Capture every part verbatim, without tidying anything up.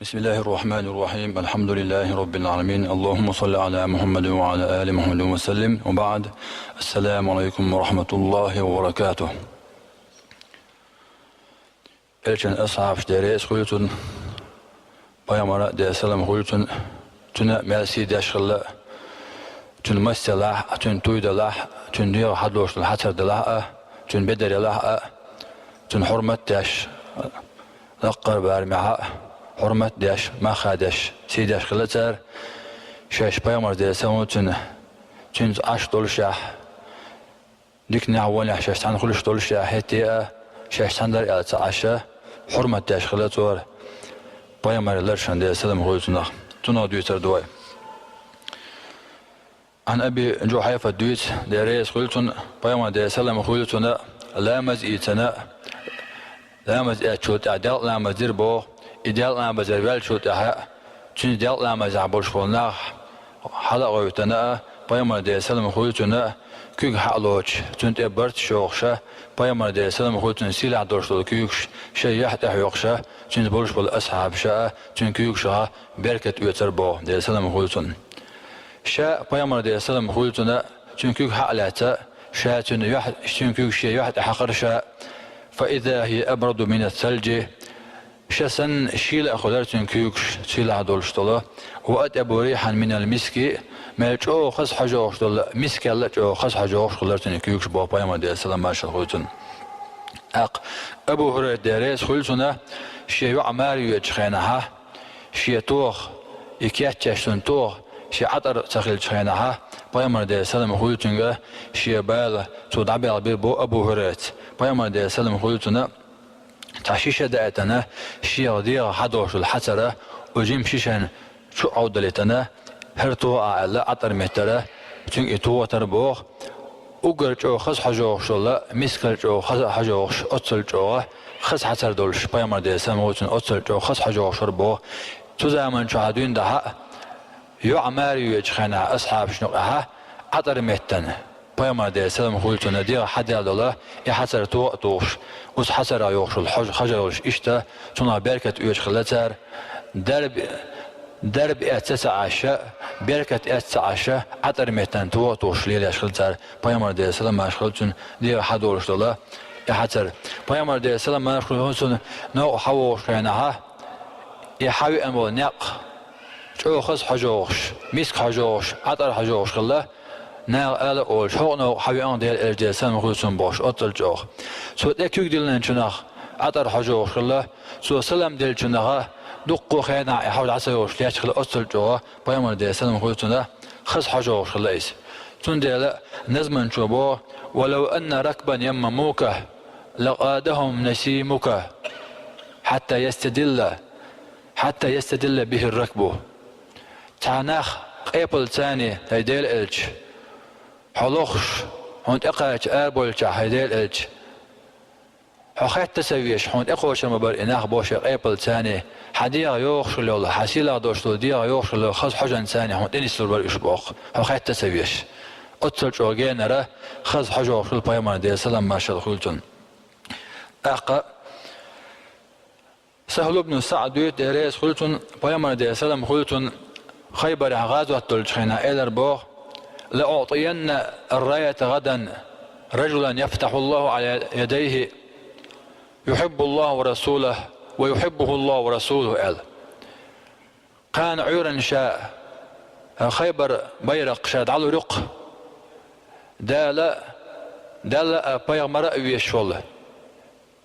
بسم الله الرحمن الرحيم. الحمد لله رب العالمين. اللهم صل على محمد وعلى آل محمد وسلم. وبعد. السلام عليكم ورحمة الله وبركاته. Элчан асхьабаш, Даьла раьза хилва цунна, пайхамара, Даьла салам хилва цунна, цунна мел сий деш хилла, цунна мас делахь а, цунна туй делахь а, цунна дегӀа хьадолуш долу хьацар делахь а, цунна бедар елахь а, цунна хьурмат деш, лаккхара барамехь а хьурмат деш, мах а деш, сий деш хилла цара, шаьш пайхамар, Даьла салам хилва цунна, цуьнца Ӏаш долушехь, диканехь а вонехь а шаьш цхьаьна хуьлуш долушехь, хӀетте а шаьш цхьаьна дара аьлла ца Ӏаш, хьурмат деш хилла цара пайхамаран ларашна, Даьла салам хилва цунах. Цунах дуьйцур ду вай. Ӏан Аби Жухьайфа дуьйцу, Даьла раьза хилва цунна, пайхамар, Даьла салам хилва цунна, ламаз ийцина, ламаз эцначул тӀаьхьа делкъа ламаз дира боху, и делкъа ламазера ваьллачул тӀаьхьа, цуьнан делкъа ламазехь болуш болу нах хьала а гӀевттина а, пайхамар, Даьла салам хилва цунна, куьг хьа а лоцуш, цунна тӀе барт йохуш а, пайхамар, Даьла салам хилва цунна, сийлахь долуш долу куьйгаш шайн юьхь тӀе хьоькхуш а, цуьнца болуш болу асхьабаш а цуьнан куьйгашха беркат оьцура боху, Даьла салам хилва цунна. Ша пайхамар, Даьла салам хилва цунна, цуьнан куьг хьа а лаьцна, ша цуьнан юьхь-, цуьнан куьг шен юьхь тӀе хьакхара ша, فإذا هي أبرد من الثلج. Ша санна шийла а хуьлура цуьнан куьйгаш, сийлахь долуш долу, وأطيب ريحا من المسك, мел чӀогӀа хаза хьожа йогӀуш долу мискал а чӀогӀа хаза хьожа йогӀуш хуьлура цуьнан куьйгаш боху пайхамар, Даьла салам маршалла хуьлда цунна. ТӀаккха Абу ХӀурайрат, Даьла раьза хилва цунна, шен йоӀ маре веъчу хенахь, шен тоха, и кечъеш цуьнан тоха, шен Ӏатар ца хиллачу хенахь, пайхамар, Даьла салам хилда цунна, шен бала цо дӀабаьлла бира боху Абу ХӀурайрас. Пайхамар, Даьла салам хилда цунна, цхьа шиша даийтина, шех дегӀах хьадолуш долу хьацар, оцу жимачу шишана чу Ӏовдалийтина, хӀара тоха ахь аьлла, Ӏатар меттара, цуьнга и тохатара боху, уггар чӀогӀа хаза хьожа йогӀуш йолу, мискал чӀогӀа хаза хьожа йогӀуш, оццул чӀогӀа хаза хьацар долуш, пайхамар, Даьла салам хилда цунна, оццул чӀогӀа хаза хьожа йогӀуш вара боху. Цу заманчохь дуьйна дахьа а, йоӀ маре веъчу хенахь асхьабашна юкъахь Ӏатар меттана, пайхамар, Даьла салам хилда цунна, дегӀах хьадаьлла долу и хьацар тоха а тухуш, оцу хьацарах йогӀуш йолу хьожа хьожа йолуш, иштта цунах беркат оьцуш хилла цара, дарба, дарба эцна ца Ӏаш, беркат эцна ца Ӏаш, Ӏатар меттана тоха а тухуш лелош хилла цара, пайхамар, Даьла салам маршалла хуьлда цунна, дегӀах хьадолуш долу и хьацар. Пайхамар, Даьла салам маршалла хуьлда цунна, новкъа хьавогӀуш хенахь, и хьавеана волу некъ чӀогӀа хаза хьожа йогӀуш, миск хьожа йогӀуш, Ӏатар хьожа йогӀуш хилла, наха ала а олуш, хӀокху новкъа хьавеана Делан Элча, Делан салам хуьлда цунна бохуш, оццул чӀогӀа. Цо тӀе куьг диллинчунах Ӏатар хьожа йогӀуш хилла, цо салам деллачунах дуккха хенахь и хьожа дӀа ца йогӀуш лаьтташ хилла, оццул чӀогӀа пайхамар, Делан салам хуьлда цунна, хаза хьожа йогӀуш хилла иза. Цундела назманчо боху: ولو أن ركبا يمموك لقادهم نسيمك حتى يستدل حتى يستدل به الركب. Цхьа нах къепалца, хӀай Делан Элча, хьо лохуш, хьуна тӀекхача арабевллачохь, хӀай Делан Элча, хьо хетта а ца веш, хьуна тӀекхочур ма бара и нах боху шайн къепалца, хьан дегӀах йогӀуш хилла йолу, хьан сийлахь долуш долу дегӀах йогӀуш хилла йолу хаза хьожанца хьуна тӀенислур бара уьш боху, хьо хетта а ца веш. Оццул чӀогӀа генара хаза хьожа йогӀуш хилла пайхамар, Делан салам маршалла хуьлда цунна. ТӀаккха Сахьл ибн СаӀд дуьйцу, Делан реза хуьлда цунна, пайхамар, Делан салам хуьлда цунна, Хайбарехь гӀазот долчу хенахь элира боху: «لأعطين الراية غدا رجلا يفتح الله على يديه يحب الله ورسوله ويحبه الله ورسوله», — аьлла. Кхана Ӏуьйранна ша Хайбар байракх ша дӀалур ю-кх, Дала, Далла а, пайхамара а везаш волу.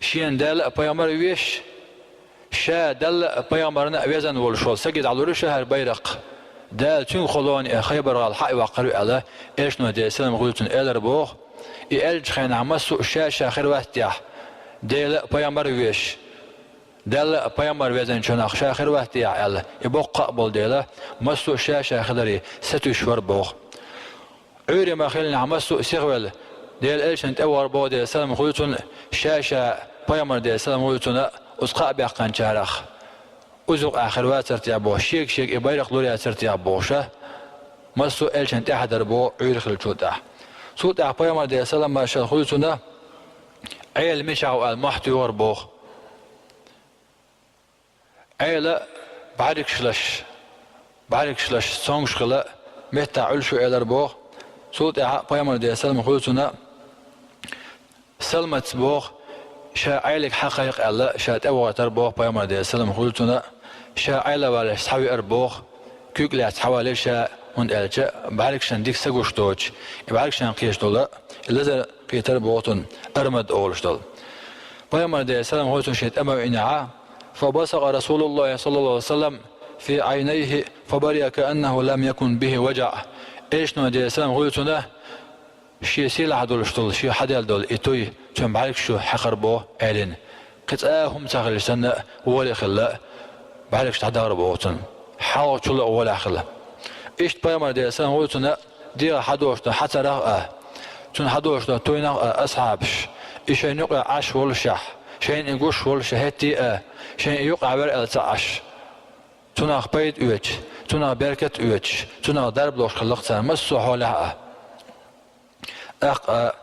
Шена Далла а, пайхамара а везаш, ша Далла а, пайхамарна а везан волуш волу саг дӀалур ю ша хӀара байракх. Дала цуьнга холоне Хайбар-гӀала хьа а йоккхур ю аьлла, Элчано, Делан салам хуьлда цунна, элира боху. И аьллачу хенахь массо а ша-ша хир вац техьа, Дела а, пайхамара а везаш, Далла а, пайхамара а везанчунах ша хир вац техьа аьлла, и боккха а болу дела, массо а ша-ша хиларе сатуьйсуш вара боху. Ӏуьйре ма-хиллинехь массо а сихвелла, Делан Элчанна тӀе вахара боху, Делан салам хуьлда цунна, ша-ша, пайхамар, Делан салам хуьлда цунна, оцу кхаъ баьккхинчарах. Оцу юкъахь хир вацара техьа боху, шега-шега и байракх лур яцара техьа бохуш, массо а Элчанна тӀаьхьа дара боху Ӏуьйре хиллачул тӀаьхьа. Цул тӀаьхьа пайхамар, Делан салам-маршалла хуьлда цунна, Ӏела мичахь ву аьлла мохь туьйхира боху. Ӏела бӀаргаш лаш, бӀаргаш лаш цомгаш хила, меттахь Ӏуьллуш ву элира боху. Цул тӀаьхьа Пайхамар, Делера салам хуьлда цунна, саламаца боху, ша Ӏелига хьакхайкха аьлла, ша тӀевахийтира боху Пайхамар, Делера салам хуьлда цунна, ша Ӏела валлалц схьавеара боху, куьг лаьцна схьавалийра ша, хӀунда аьлча бӀаьргашна дика са гуш доцуш, и бӀаьргашна кхеташ долу, и лазар кхийтира боху цунна, армад олуш долу. Пайхамар, Делера салам хуьлда цунна, шен тӀама веанехь, فبصق رسول الله صلى الله عليه وسلم في عينيه فبرئ كأنه لم يكن به وجع. Элчано, Делера салам хуьлда цунна, шен сийлахь долуш долу, шен хьаделла долу и туй цуьнан бӀаьргаш чу хьаькхира боху Ӏелина. Кхин цкъа а хӀума ца хилча санна, гӀоле хилла, бӀаьргаш дӀадахара боху цунна. Хьалха чул а гӀолехь хилла. Иштта Пайхамар, Делера салам хуьлда цунна, дегӀах хьадолуш долу хьацарах а, цунна хьадолуш долу туйнах а асхьабаш, и шайна юкъахь Ӏаш волушехь, шайна и гуш волуш хӀетте а, шайна и юкъахь вара аьлла ца Ӏаш, цунах пайда оьцуш, цунах беркат оьцуш, цунах дарба лохуш хилла-кх цара массо а хьолехь а. ТӀаккха а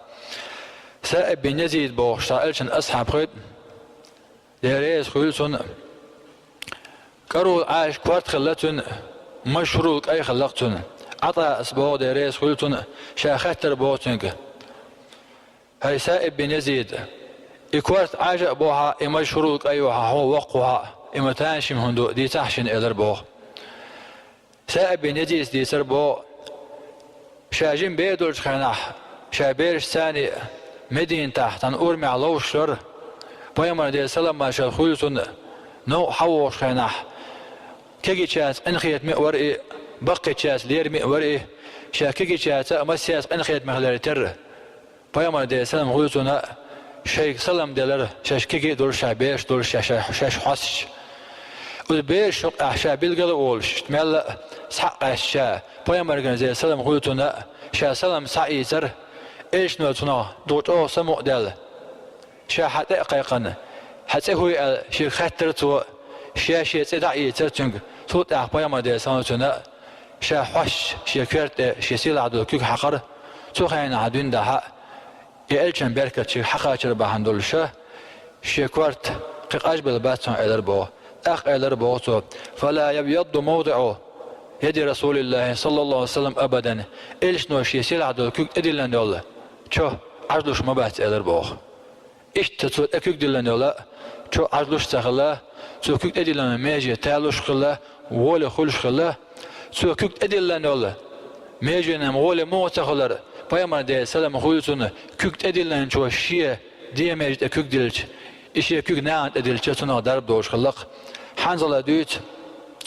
Саиб бин Язид бохуш цхьа Элчан асхьаб хилла, Дела реза хуьлда цунна, кӀарула Ӏаьжа корта хилла цуьнан, мажа шурул кӀай хилла-кх цуьнан. ӀатӀас боху, Дела реза хуьлда цунна, ша хаьттира боху цуьнга: «ХӀай Саиб бин Язид, и корта Ӏаьжа а бу хьан, и мажа шурул кӀай ю хьан, хьо воккха ву хьан, и ма тамашийна хӀума ду, дийцахьа шена», — элира боху. Саиб бин Язида дийцира боху, ша жима бер долчу хенахь, ша берашца цхьаьна Мединатахь цхьана урамехь ловзуш вара, Пайхамар, Делера салам-маршалла хуьлда цунна, новкъа схьавогӀучу хенахь, кегийчаьрца къинхетаме а вара и, баккхийчаьрца лераме а вара и, ша кегийчаьрца а, массаьрца къинхетаме хиларе терра. Пайхамар, Делера салам хуьлда цунна, шайга салам делира, шаьш кегий а долуш, шайн бераш а долуш, шаьш, шаьш хьоьстуш. Оцу берашна юкъахь ша билгал а волуш, мелла а схьа а къаьстича, Пайхамарна, Делера салам хуьлда цунна, ша салам схьаийцира, Элчано цунах дукха чӀогӀа самукъадаьлла, ша хьан тӀе а кхайкхина, хьан цӀе хӀун ю аьлла, шега хаьттира цо, ша шен цӀе дӀа а ийцира цуьнга, цул тӀаьхьа Пайхамар, Делера салам хуьлда цунна, ша хьоьстуш шен коьрта тӀе шен сийлахь долу куьг хьаькхира, цу хенахь дуьйна дахьа, и Элчан беркат шега хьакхачар бахьана долуш, шен корта кхин къажбелла бац хьуна, элира боху. ТӀаккха элира боху цо: «فلا يبيض موضع يد رسول الله صلى الله عليه وسلم أبدا». Элчано шен сийлахь долу куьг тӀедиллина йолу чо Ӏажлуш ма бац, элира боху. Иштта цо тӀе куьг диллина йолу чо Ӏажлуш ца хилла, цо куьг тӀедиллина меже талуш хилла, гӀоле хуьлуш хилла. Цо куьг тӀедиллина йолу меженан гӀоле муха ца хуьлура, Пайхамар, Делера салам хуьлда цунна, куьг тӀедиллинчо шен ден меже тӀе куьг диллича, и шен куьг нахана тӀедиллича, цунах дарба долуш хилла-кх. Хьанзала дуьйцу,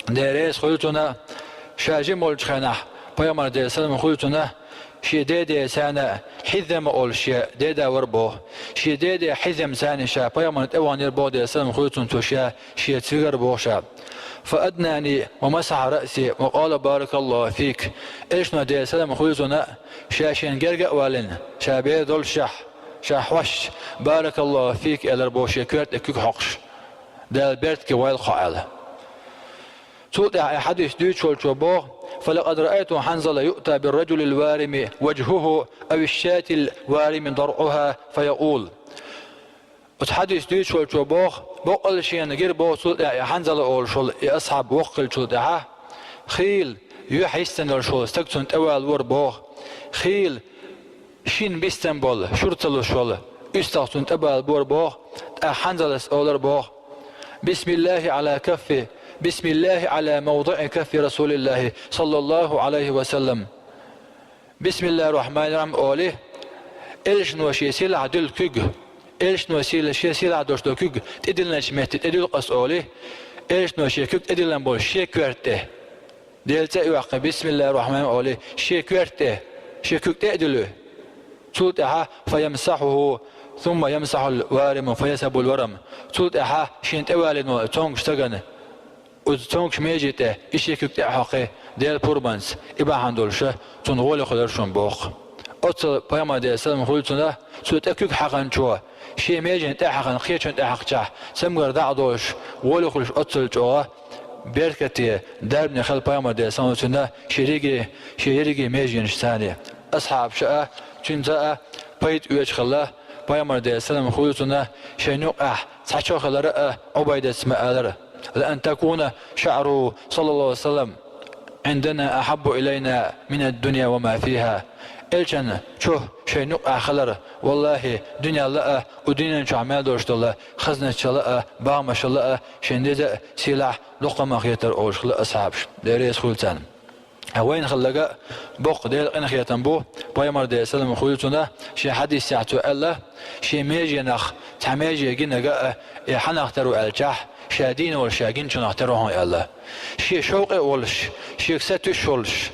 Дела реза хуьлда цунна, ша жима волчу хенахь, Пайхамар, Делера салам хуьлда цунна, шен деде цхьаьна Хьизама олуш шен деда вара боху. Шен деде Хьизама цхьаьна ша Пайхамарна тӀе ваханера боху, Делера салам хуьлда цунна, цо ша шен цигара боху ша. «فأدناني ومسح رأسي وقال: بارك الله فيك». Элчано, Делера салам хуьлда цунна, ша шена герга а валлина, ша бер доллушехь, ша хьоьстуш: «بارك الله فيك», — элира боху шен коьрта тӀе куьг хьокхуш. «Дала беркате войла хьо», — аьлла. Цул тӀаьхьа и хьадис дуьйцуш волчо боху: «فلقد رأيت حنظلة يؤتى بالرجل الوارم وجهه أو الشاة الوارم ضرعها فيقول». Оцу хьадис дуьйцуш волчо боху, боккъал шена гира боху цул тӀаьхьа и Хьанзала олуш волу и асхьаб воккха хиллачул тӀаьхьа, хийла юьхь йистина йолуш волу стаг цунна тӀе валора боху, хийла шина бистина болу, шура ца луш волу уьстагӀ цунна тӀе балабора боху, тӀаккха Хьанзалас олура боху: «بسم الله على كف، بسم الله على موضع كف رسول الله صلى الله عليه وسلم». «Бисмиллахир-рахманир-рахим», — олий, Элчано шен сийлахь дуьллу куьг, Элчано сийла-, шен сийлахь долуш долу куьг тӀедиллинчу метте тӀедуьллу ас, олий, Элчано шен куьг тӀедиллина болу шен коьрта тӀе. Делан цӀе а йоккхий, «Бисмиллахир-рахманир-рахим», — олий, шен коьрта тӀе, шен куьг тӀе а дуьллий. Цул тӀаьхьа «فيمسحه ثم يمسح الوارم فيذهب الورم». Цул тӀаьхьа шена тӀе валийна волу цомгуш стагана оцу цомгуш меже тӀе и шен куьг тӀе а хьокхий, Делан пурбанца, и бахьана долуша цунна гӀоле хуьлура шуна боху. Оццул Пайхамар, Делера салам хуьлда цунна, цо тӀе куьг хьаькхначо, шен меженна тӀе а хьаькхна, кхечунна тӀе хьаькхчахь, цамгар дӀа а долуш, гӀоле хуьлуш оццул чӀогӀа беркате, дарбане хилла Пайхамар, Делера салам хуьлда цунна, шен ерриге, шен ерриге меженаш царна. Асхьабаша а, цуьнца а пайда оьцуш хилла, Пайхамар, Делера салам хуьлда цунна, шайна юкъахь цхьа чо хилар а Ӏубайдас ма алара. لأن تكون شعره صلى الله عليه وسلم عندنا أحب إلينا من الدنيا وما فيها. Элчан чо шайн юкъахь хилар, валлахӀи, дуьненал а, у дуьнен чохь мел долуш долу хазначал а, бахамашал а шайн деза а, сийлахь а дукха ма хетара олуш хилла асхьабаш. Дела реза хуьлда царна. Вайна хилларг а боккха Делан къинхетам бу, пайхамар Делан салам хуьлда цунна, шен хьадисехь цо аьлла, шен меженах цхьа меже гинарг а, и хьанах тера ву аьлчахь, ша дийна волуш ша гиначунах тера ву хьуна аьлла. Шен шовкъе а волуш, шега сатуьйсуш волуш,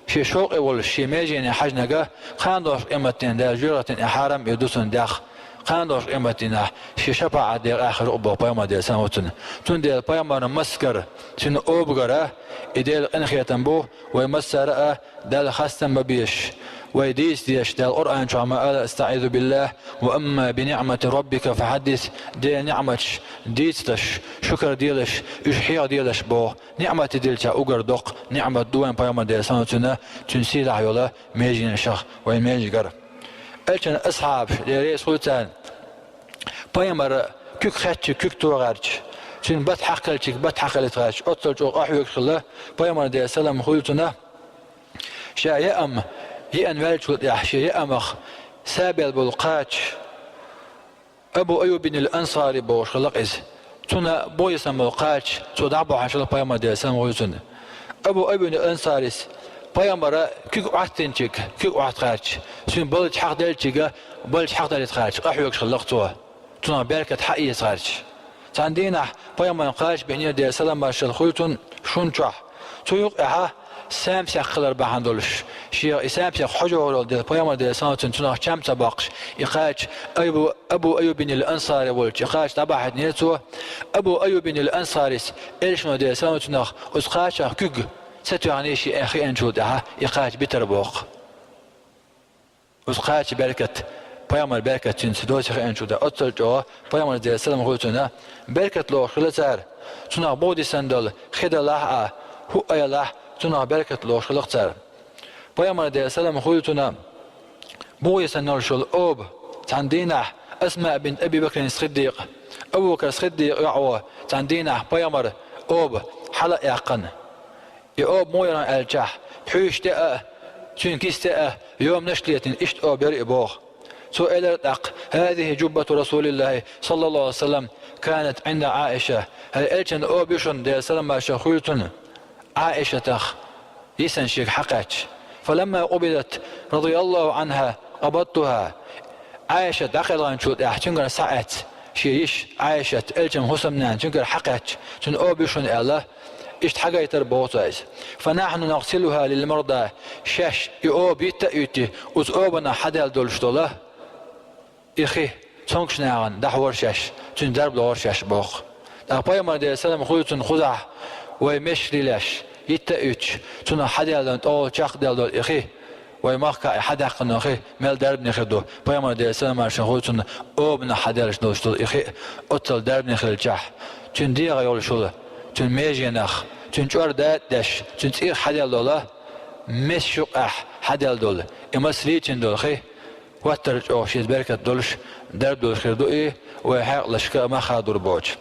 шен шовкъе а волуш, шен межене хьаьжнарг а, кхана долчу къематдийнахь Дала жоьжахатин и хьарам а ю ду цунна дегӀ. Кхана долчу къематдийнахь шен шапаӀат декъехь хир ву боху пайхамар Делан салам хуьлда цунна. Цундела пайхамарна массагара, цуьнан обагара и Делан къинхетам бу вай массара а Далла хастам бан безаш, вай дийца дезаш. Дала Къуръан чохь ма аьлла: أستعيذ بالله وأما بنعمة ربك فحدث. Делан ниӀматаш дийца даш, шукар делаш, уьш хьехаделаш боху. НиӀмат дилча уггар доккха ниӀмат ду вайн пайхамар Делан салам хуьлда цунна, цуьнан сийлахь йолу меженашах вайн межигара. Элчан асхьабаш, Дела реза хуьлда царна, пайхамар куьг хеттачу куьг тохарча, цуьнан бат хьакхелчиг бат хьакхелийтарча, оццул чӀогӀа къахьоьгуш хилла пайхамар Делан салам хуьлда цунна. Ша яам, еана ваьллачул тӀаьхьа шен яамах сабел болу кхача, Абу Айюбинил Ансари бохуш хилла иза. Цунна бохийсан болу кхача цо дӀабахьаш хилла пайхамар Делан салам хуьлда цунна. Абу Айюбинил Ансарис пайхамара куьг Ӏоттинчиг, куьг Ӏоттакхаьрча, цуьнан баллачу хьакхаделлачиг баллачу хьакхадалийтарча къахьоьгуш хилла цо, цунах беркат хьаэцарча. Цхьана дийнахь пайхамарна кхача беънера Делан салам маршалла хуьлда цунна шун чохь. Цу юкъехь самсех хилар бахьана долуш, шех и самсех хьожа вогӀур волу дела пайхамар Делан салам хуьлда цунна цунах чам ца боккхуш, и кхача Айбу-, Абу Айюбинил Ансари волчу и кхача дӀабахьийтинера цо. Абу Айюбинил Ансарис, элчано Делан салам хуьлда цунах, оцу кхачах куьг ца тоьхний шен хиъначул тӀаьхьа и кхача битар боху. Оцу кхача беркат, пайхамар беркат цуьнца доций хиъначул тӀаьхьа, оццул чӀогӀа пайхамар Делан салам хуьлда цунна, беркат лоруш хилла цара. Цунах боху дисан долу хи далахь а, хӀуъа ялахь, цунах беркат лоруш хилла цара. Пайхамар Делан салам хуьлда цунна, бохийсан йолуш йолу оба, цхьана дийнахь Асмаъ бинт Аби Бакрин Сиддикъ, Абу Бакр Сиддикъ йоӀо, цхьана дийнахь пайхамар оба хьала а яьккхина. И оба муха яра аьлчахь, хьуьйш тӀе а, цуьнан киста тӀе а йоманаш а летийна, иштта оба яра и боху. Цо элира тӀаккха: هذه جبة رسول الله صلى الله عليه وسلم كانت عند عائشة. ХӀара элчан оба ю шуна, Делан салам маршалла хуьлда цунна, Ӏаишатах йисна шега хьакхаьчча. فلما قبضت رضي الله عنها قبضتها. Ӏаишат дӀакхелхинчул тӀаьхьа цуьнгара схьаэцна шен йиша Ӏаишат, элчан хӀусамнана, цуьнгара хьакхаьчча, цуьнан оба ю шуна аьлла, иштта хьагайтира боху цо иза. فنحن نغسلها للمرضى. Шаьш и оба йитта а йитти, оцу обанах хьадаьлла долуш долу и хи цомгуш нахана дахьора шаьш, цуьнан дарба лохура шаьш боху. ТӀаккха пайхамар Делан салам хуьлда цунна кхузахь вай мешаш лелош, йитта а йитча, цунах хьадаьлла долу, тӀехула чекхдаьлла долу и хи, вай махкахь и хьадаьккхина хи мел дарбане хир ду. Пайхамар Делан салам маршалла хуьлда цунна, обанах хьадаьллаш долуш долу и хи оццул дарбане хилчахь, цуьнан дегӀах йолуш йолу, цуьнан меженах, цуьнан чӀор датӀа деш, цуьнан цӀийх хьадаьлла долу, мешаш юкъахь хьадаьлла долу, и маса лийчина долу хи хӀоттар чӀогӀа шеца беркат долуш, дарба долуш хир ду и, вай хьекъалшка а мах хадур боцуш.